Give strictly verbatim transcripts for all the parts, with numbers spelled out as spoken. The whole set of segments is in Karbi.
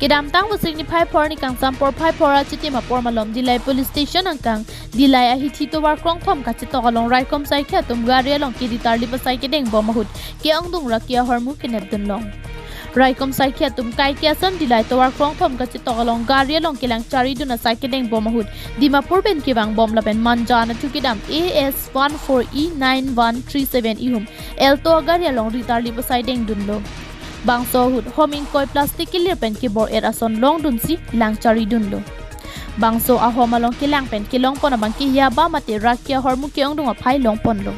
Kedamtang Vosik niphai phor ni kangsam porphai phor achitim apor malom Dillai Police Station angkang Dillai ahithi tovar krongthom kachetok along raikom saikhi atum gari along kiri tarlip asai kedeng bom ahut ke-ongdung Raki ahormu kenep dunlong. Raikom saikhi atum kaike ason Dillai tovar krongthom kachetok along gari along kelang chari dun asai kedeng bom ahut Dimapur pen kevang bom lapen Manja anatthu kedam A S one four E nine one three seven ihum Alto agari along ri tarlip asai deng dunlo. Bangso ahut hom ingkoi plastic kelir pen kebor-et ason long dunsi lang chari dunlo. Bangso ahom along kelang pen kelong pon abang ke yaba mate Raki ahormu ke-ongdung aphai long ponlo.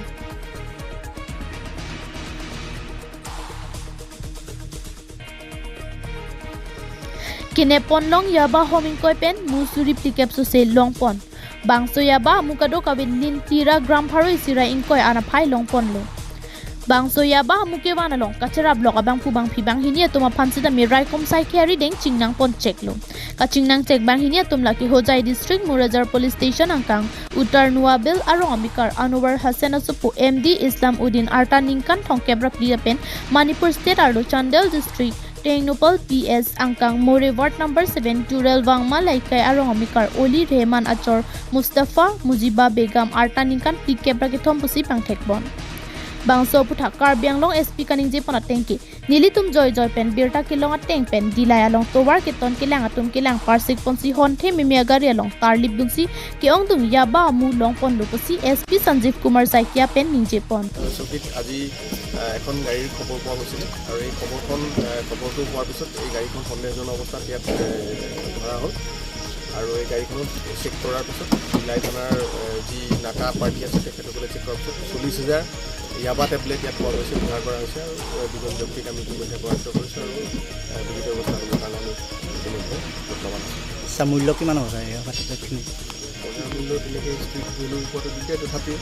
Kenep ponlong yaba hom ingkoi pen mu suri phlikep sose long pon. Bangso yaba amu kadokave Nintira Gram pharo isi ra ingkoi an aphai long ponlo. Bangso yaba amu kevan along kacherap lok abangphu bangphi banghini atum aphan sitame raikom saikhi arideng chingnang pon cheklo. Kachingnang chek banghini atum lake Hojai District Murajhar Police Station angkang Uttar Noabil arong amekar Anwar Hussain asopo M D Islam Uddin arta ningkan thomkep ra phli lapen Manipur State arlo Chandel District Tengnoupal P S angkang Moreh Ward number seven Tural Wangma Leikai arong amekar Oli Rehman achor Mustafa Mujiba Begum arta ningkan phlikep ra kethom pusi pangthek pon. Bangso aputhak Karbi Anglong S P kaningje pon ateng ke nelitum joijoi pen birta kelong ateng pen Dillai along tovar keton kelang atum kelang parsik ponsi honthe meme agari along tarlip dunsi ke-ongdung yaba amu long ponlo pusi S P Sanjeev Kumar Saikia pen ningje pon. চকীত আজি আহ, এখন গাড়ীৰ খবৰ পোৱা গৈছিল আৰু এই খবৰখন আহ, খবৰটো পোৱাৰ পিছত এই গাড়ীখন সন্দেহজনক অৱস্থাত ইয়াত আহ, ধৰা হ'ল আৰু এই গাড়ীখনত চেক কৰাৰ পিছত দীলাই থানাৰ আহ, যি নাকা পাৰ্টি আছে তেখেতসকলে চেক কৰাৰ পিছত চল্লিছ হাজাৰ য়াবা টেবলেট ইয়াত পোৱা গৈছে, উদ্ধাৰ কৰা হৈছে আৰু আহ, দুজন ব্যক্তিক আমি ইতিমধ্যে কৰায়ত্ত কৰিছোঁ আৰু আহ, বিহিত ব্যৱস্থা ল'বৰ কাৰণে আমি ইতিমধ্যে যত্নৱান আছোঁ। ছাৰ, মূল্য কিমান হ'ব ছাৰ এই টেবলেটখিনি? বজাৰ মূল্য তেনেকৈ ষ্ট্ৰীট ভেলুৰ ওপৰতো দিছে, তথাপিও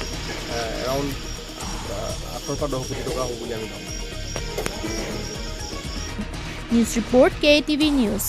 এৰাউণ্ড আঠৰ পৰা দহ কোটি টকা হ'ব বুলি আমি ভাবোঁ। News report, K A T V News.